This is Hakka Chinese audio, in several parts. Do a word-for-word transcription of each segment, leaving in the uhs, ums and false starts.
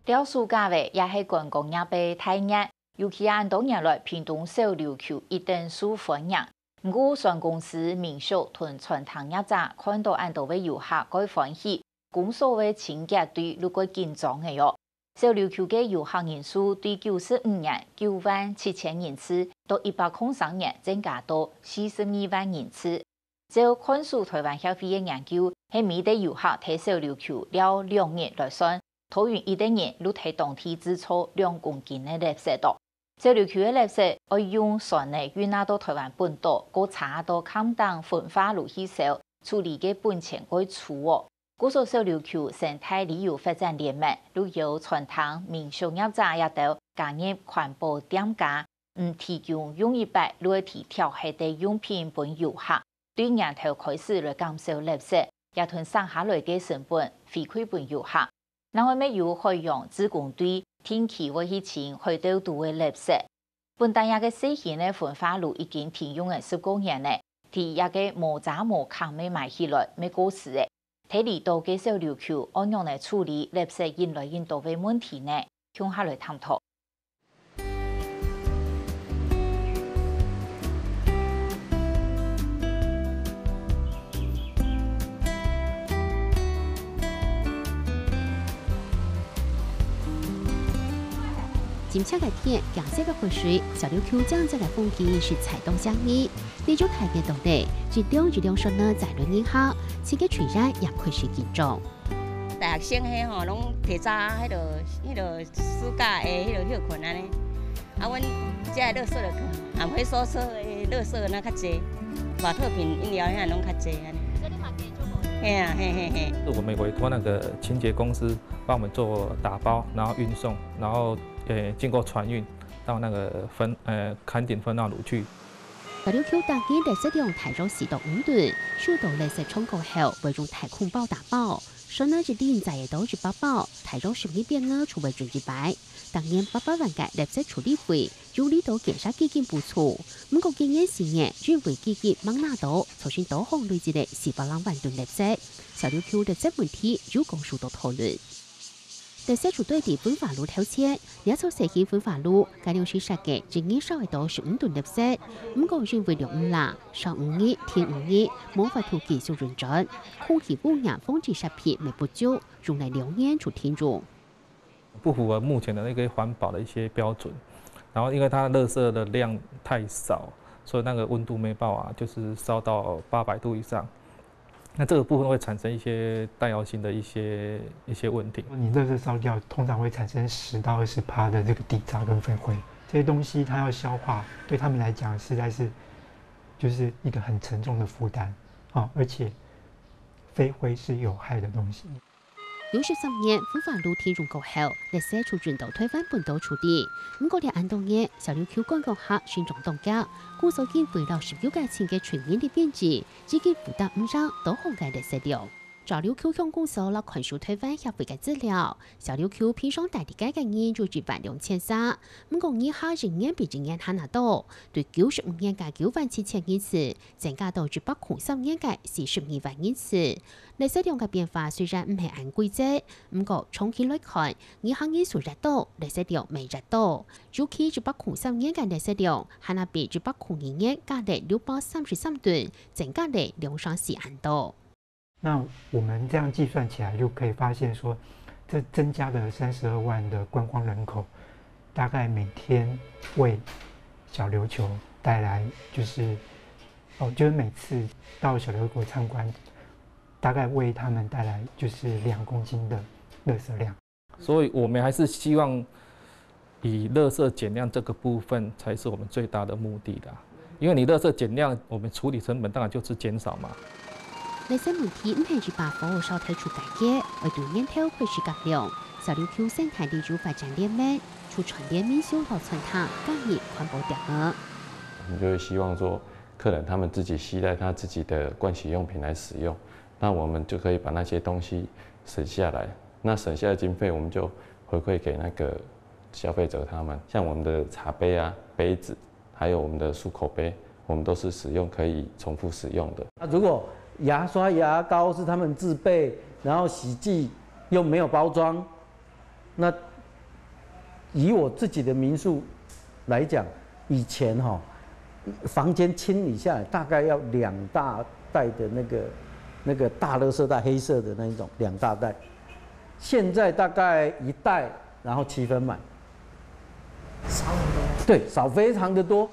尞暑假仔也係觀光業个大熱，尤其恁多年來屏東小琉球一等受歡迎。毋過，船公司、民宿同餐廳業者看著恁多个遊客蓋歡喜，公所个清潔隊就蓋緊張个喲。小琉球个遊客人數對九十五年九萬七千人次，到一百空三年增加到四十二萬人次。照看守臺灣協會个研究，係每兜遊客在小琉球尞兩日來算，桃園一兜人就在當地製造兩公斤个垃圾哦。小琉球个垃圾愛用船仔運啊到臺灣本島，過車到崁頂焚化爐去燒，處理个本錢蓋粗哦。故所小琉球生態旅遊發展聯盟就邀餐廳、民宿業者這兜加入環保店家，毋提供用一擺就愛提掉忒个用品分遊客，對源頭開始來減少垃圾，也同省下來个成本回饋分遊客。另外，乜有海洋志工隊定期會去清海竇肚个垃圾。本旦這个細型个焚化爐已經停用了十過年了，在這个無遮無崁个埋起來乜過時了。在離島个小琉球，愛仰仔處理垃圾引來引多个問題呢？共下來探討。 金赤个天，景色个河水，小琉球靚靚个風景實在當寫意。你就看得到咧，一輛一輛船仔載來人客，整个水源也開始緊張。大學生遐吼，攏提早彼號、彼號暑假的彼號歇睏按呢。啊，阮遮的垃圾就囥，啊，回收車的垃圾那較濟，保特瓶、飲料遐攏較濟按呢。所以你嘛提足無？嘿啊，嘿嘿嘿。我們委託那個清潔公司幫我們做打包，然後運送，然後，呃，經過船運到那個焚，呃，崁頂焚化爐去。小琉球逐年垃圾量大約四到五噸，受到垃圾沖過後，會用太空包打包。船仔一輪載得到一百包，大約十二點鐘就會運一擺。逐年八百萬个垃圾處理費， 由離島建設基金補助，毋過今年四月，因為基金吂拿到，造成島項累積个四百零萬噸垃圾。小琉球垃圾問題又講受到討論。垃圾就堆在焚化爐頭前，這座細型焚化爐，該量時設計一日燒會到十五噸垃圾，毋過因為量毋罅，燒五日、停五日，無法度繼續運轉，空氣污染防治設備乜不足，用了兩年就停用。 不符合目前的那個環保的一些標準，然後因為它垃圾的量太少，所以那個溫度沒辦法就是燒到八百度以上。那這個部分會產生一些耐藥性的一些，一些問題。你垃圾燒掉，通常會產生十到二十趴的這個底渣跟廢灰，這些東西它要消化，對他們來講實在是就是一個很沉重的負擔啊，而且廢灰是有害的東西。 有十三年，焚化爐停用過後，垃圾就運到臺灣本島處理。毋過這恁多年，小琉球觀光客成長當遽，故所經費摎十九個千个村民个編制，已經負擔毋上島項个垃圾量。照琉球鄉公所摎看守臺灣協會个資料，小琉球平常戴地个人有一萬兩千儕，毋過人客一年比一年還較多，對九十五年个九萬七千人次，增加到一百空三年个四十二萬人次。 垃圾量个變化雖然毋係恁規則，毋過長期來看，人客人數越多，垃圾量乜越多。尤其一百空三年个垃圾量，還較比一百空二年加了六百三十三噸，增加了兩成四恁多。那我們這樣計算起來，就可以發現說，這增加的三十二萬的觀光人口，大概每天為小琉球帶來就是，哦，就是每次到小琉球參觀， 大概為他們帶來就是兩公斤的垃圾量。所以我們還是希望以垃圾減量這個部分才是我們最大的目的啦。因為你垃圾減量，我們處理成本當然就是減少嘛。垃圾問題毋係一把火燒忒就解決，愛對源頭開始減量。小琉球生態旅遊發展聯盟就串聯民宿摎餐廳加入環保店仔。我們就會希望說，客人他們自己攜帶他自己的盥洗用品來使用， 那我們就可以把那些東西省下來。那省下的經費，我們就回饋給那個消費者他們。像我們的茶杯啊、杯子，還有我們的漱口杯，我們都是使用可以重複使用的。那如果牙刷、牙膏是他們自備，然後洗劑又沒有包裝，那以我自己的民宿来讲，以前哈，房间清理下来大概要两大袋的那个那个大垃圾袋，黑色的那一种两大袋，现在大概一袋，然后七分满。少很多。对，少非常的多。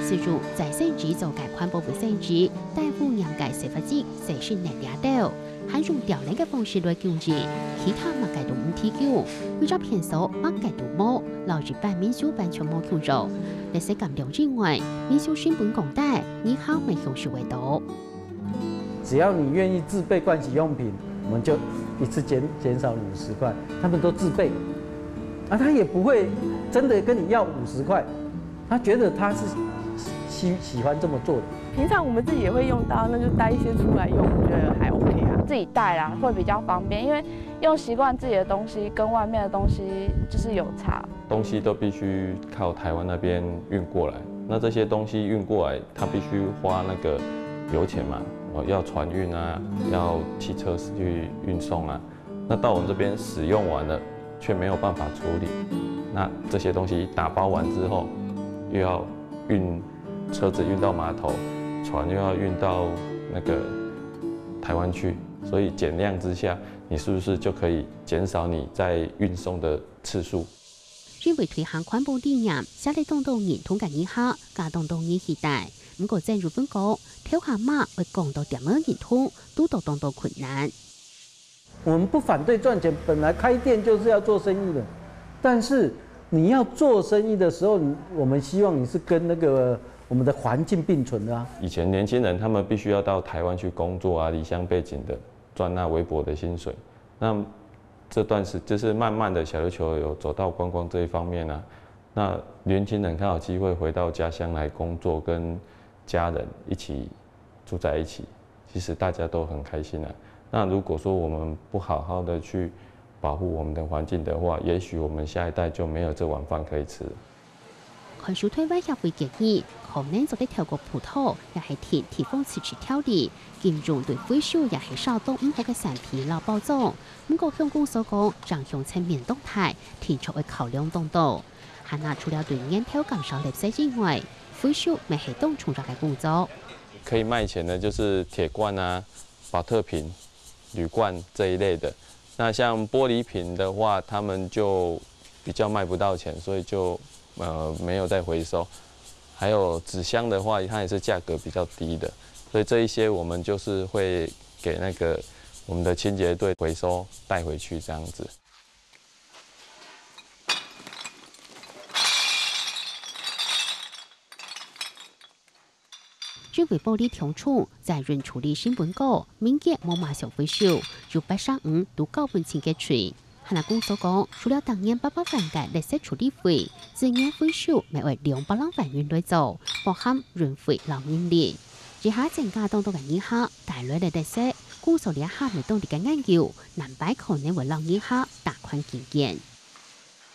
四柱在生意做个環保衛生紙，大污染个洗髮精、洗身奶這兜，還用調零个方式來救人，其他麼个都毋提供，為咗便所麼个都無，摎一般民宿完全無共樣。除了減量之外，民宿成本降低，人客乜享受會到。 只要你愿意自备盥洗用品，我们就一次减减少你五十块。他们都自备，啊，他也不会真的跟你要五十块，他觉得他是喜喜欢这么做的。平常我们自己也会用到，那就带一些出来用，我觉得还 OK 啊。自己带啦，会比较方便，因为用习惯自己的东西跟外面的东西就是有差。东西都必须靠台湾那边运过来。那这些东西运过来，它必须花那个油钱嘛，哦，要船运啊，要汽车去运送啊。那到我们这边使用完了，却没有办法处理。那这些东西打包完之后，又要运车子运到码头，船又要运到那个台湾去，所以减量之下，你是不是就可以减少你在运送的次数？ 因為推行環保理念，寫了當多人同个人客，加當多人期待。毋過曾玉芬講，頭下嘛會講到店个人通，堵到當多困難。我们不反对赚钱，本来开店就是要做生意的，但是你要做生意的时候，我们希望你是跟那个我们的环境并存的啊。以前年轻人他们必须要到台湾去工作啊，离乡背井的赚那微薄的薪水。那这段时就是慢慢的小琉球有走到观光这一方面啊，那年轻人刚好机会回到家乡来工作，跟家人一起住在一起，其实大家都很开心啊。那如果说我们不好好的去保护我们的环境的话，也许我们下一代就没有这碗饭可以吃了。 看守台灣協會建議，可能做得透過普渡，也係定地方自治條例，禁用對回收也係燒到毋好个產品摎包裝。毋過，鄉公所講，影響層面當大，定著會考量當多。還那除了對源頭減少垃圾以外，回收乜係當重要个工作。可以卖錢的就是铁罐啊、保特瓶、铝罐这一类的。那像玻璃瓶的话，他们就比较卖不到钱，所以就呃没有再回收。还有纸箱的话，它也是价格比较低的，所以这一些我们就是会给那个我们的清洁队回收带回去这样子。 因為玻璃重重，載運處理成本高，民間無麼想回收，有八成五都交分清潔隊。還那公所講，除了逐年八百萬个垃圾處理費，資源回收乜愛兩百零萬元來做，包含運費摎人力。這下增加當多个人客，帶來个垃圾，公所這下乜當在研究，南擺可能會摎人客打款經營。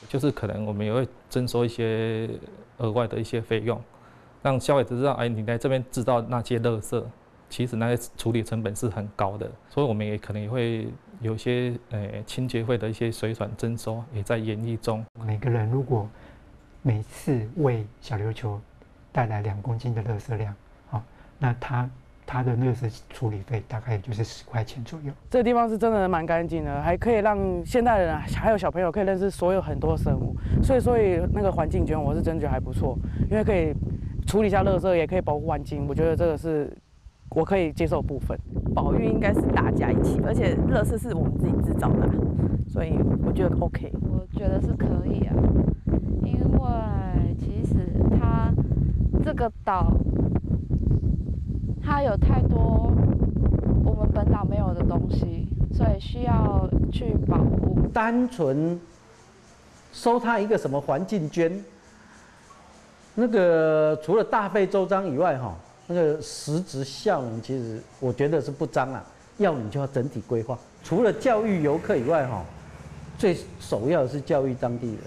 就是可能我们也会征收一些额外的一些费用，让消费者知道，哎，你来这边制造那些垃圾，其实那些处理成本是很高的，所以我们也可能也会有一些呃清洁费的一些水款征收，也在研议中。每个人如果每次为小琉球带来两公斤的垃圾量，好，那他他的垃圾处理费大概也就是十块钱左右。这个地方是真的蛮干净的，还可以让现代人啊，还有小朋友可以认识所有很多生物，所以所以那个环境捐我是真觉得还不错，因为可以处理一下垃圾，也可以保护环境，我觉得这个是我可以接受的部分。保育应该是大家一起，而且垃圾是我们自己制造的啊，所以我觉得 OK。我觉得是可以啊，因为其实它这个岛，它有太多我们本岛没有的东西，所以需要去保护。单纯收他一个什么环境捐，那个除了大费周章以外，哈，那个实质效能其实我觉得是不彰啊。要你就要整体规划，除了教育游客以外，哈，最首要的是教育当地人。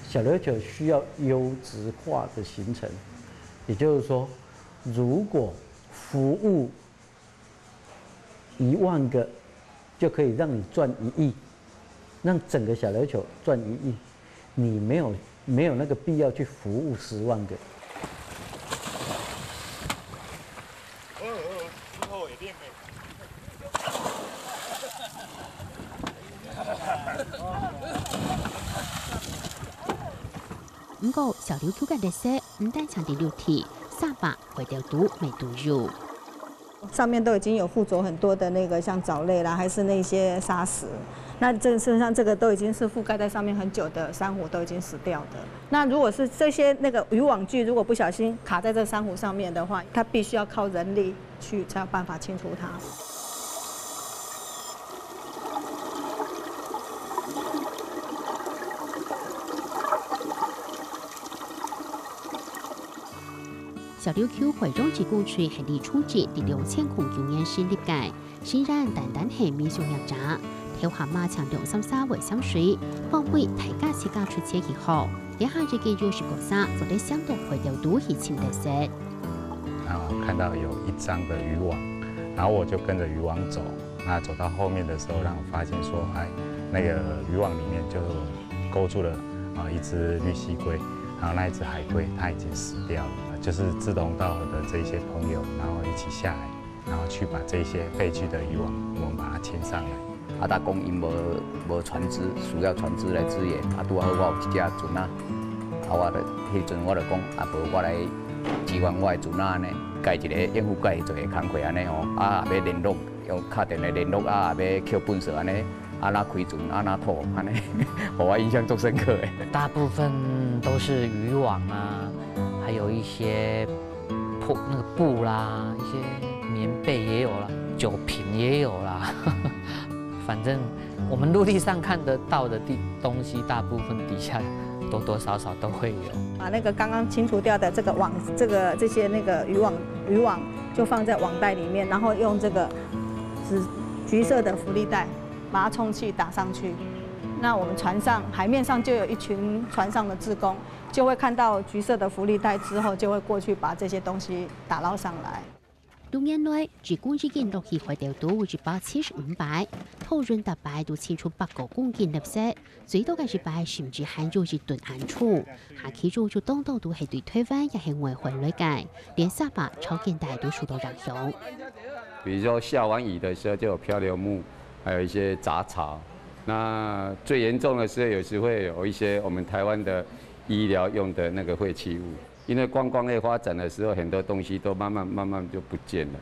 小琉球需要优质化的行程，也就是说，如果服务一万个，就可以让你赚一亿，让整个小琉球赚一亿。你没有没有那个必要去服务十万个。毋過，小琉球个特色毋單淨在陸地，沙壩、海島肚乜都有。上面都已经有附着很多的那个像藻类啦，还是那些沙石。那这像这个都已经是覆盖在上面很久的珊瑚都已经死掉的。那如果是这些那个渔网具如果不小心卡在这珊瑚上面的话，它必须要靠人力去才有办法清除它。小琉球海洋职工隊係李崇志在兩千空九年成立个。 雖然單單係民宿業者，頭下嘛請兩三儕會潛水，後尾大家自家出錢去學，這下已經有十過儕做得想到海島肚去尋特色。然後看到有一張的漁網，然後我就跟著漁網走。那走到後面的時候，讓我發現說，哎，那個漁網裡面就勾住了啊一隻綠蠵龜，然後那一隻海龜它已經死掉了，就是志同道合的這些朋友，然後一起下來。 然後去把這些廢棄的漁網，我們把它清上來。啊，他講因無無船隻，需要船隻來支援。啊，拄好我有一隻船仔，啊，我就彼陣我就講，啊，無我來支援我的船仔安尼，改一个應付改做个工課安尼吼。啊，也欲聯絡，用敲電話聯絡啊，也欲抾糞埽安尼，啊，那開船啊，那拖安尼，予我印象足深刻的。大部分都是漁網啊，還有一些 破那個布啦，一些棉被也有啦，酒瓶也有啦，反正我們陸地上看得到的地東西，大部分底下多多少少都會有。把那个刚刚清除掉的这个网，这个这些那个渔网渔网就放在网袋里面，然后用这个紫橘色的浮力袋把它充气打上去。那我们船上海面上就有一群船上的志工，就会看到橘色的浮力袋之后，就会过去把这些东西打捞上来。六年來，志工已經落去海島肚一百七十五擺，討論逐擺都清除百過公斤垃圾，最多个一擺甚至還有一噸恁重。啊，其中有當多都係對臺灣也係外海來个，連沙壩、潮間帶都受到影響。比如說下完雨的時候，就有漂流木，還有一些雜草。那最嚴重的時候，有時會有一些我們臺灣的醫療用的那個廢棄物。 因為觀光業發展的時候，很多東西都慢慢慢慢就不見了，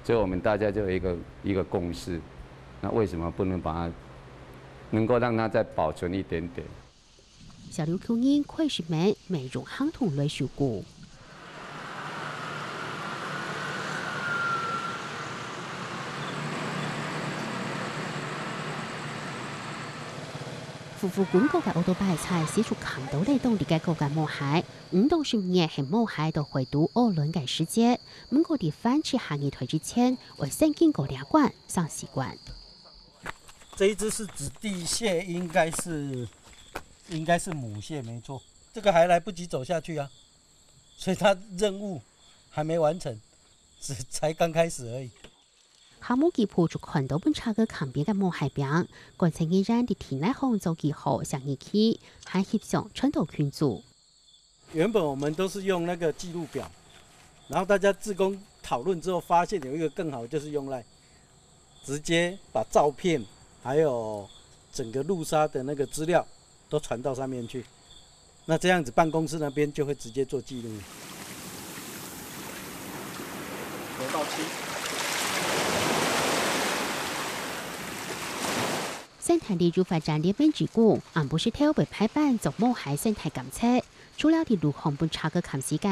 所以我們大家就有一個一個共識，那為什麼不能把它，能夠讓它再保存一點點？小琉球人開始愐，乜用行動來收割。 夫婦經過个奧多拜在四處看到了當地个高山毛蟹，五到十日係毛蟹到海肚屙卵个時節，毋過在繁殖下二代之前，愛先經過這關生死關。這一隻是紫地蟹，應該是應該是母蟹沒錯，這個還來不及走下去啊，所以它任務還沒完成，只才剛開始而已。 行無幾步就看到分拆个看邊个毛蟹餅，觀察人員在地泥項做記號寫日期，還翕相傳到群組。原本我們都是用那個記錄表，然後大家志工討論之後，發現有一個更好，就是用LINE，直接把照片還有整個路殺的那個資料都傳到上面去。 那這樣子辦公室那邊就會直接做記錄。有到期。生態旅遊發展聯盟指出，暗晡時頭會排班做毛蟹生態監測，除了在路項分拆个監視个，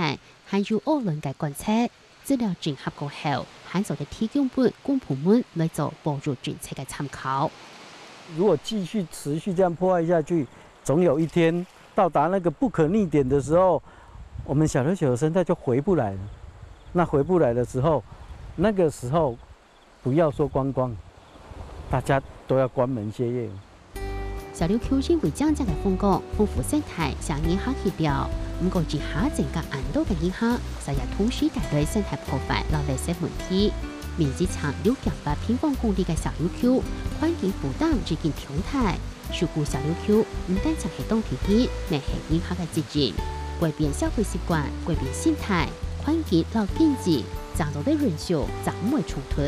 還有屙卵个觀測。 資料整合過後，還做得提供分公部門來做保育政策个參考。如果繼續持續這樣破壞下去，總有一天到達那個不可逆點的時候，我們小琉球的生態就回不來了。那回不來的時候，那個時候不要說觀光，大家都要關門歇業。 小琉球因為靚靚个風光、豐富生態，吸引人客去尞。毋過，這下增加恁多个人客，煞也同時帶來生態破壞摎垃圾問題。面積淨六點八平方公里个小琉球，環境負擔已經當大。收歸小琉球，毋單淨係當地人，乜係人客个責任。改變消費習慣，改變心態，環境摎經濟，正做得永續，正毋會衝突。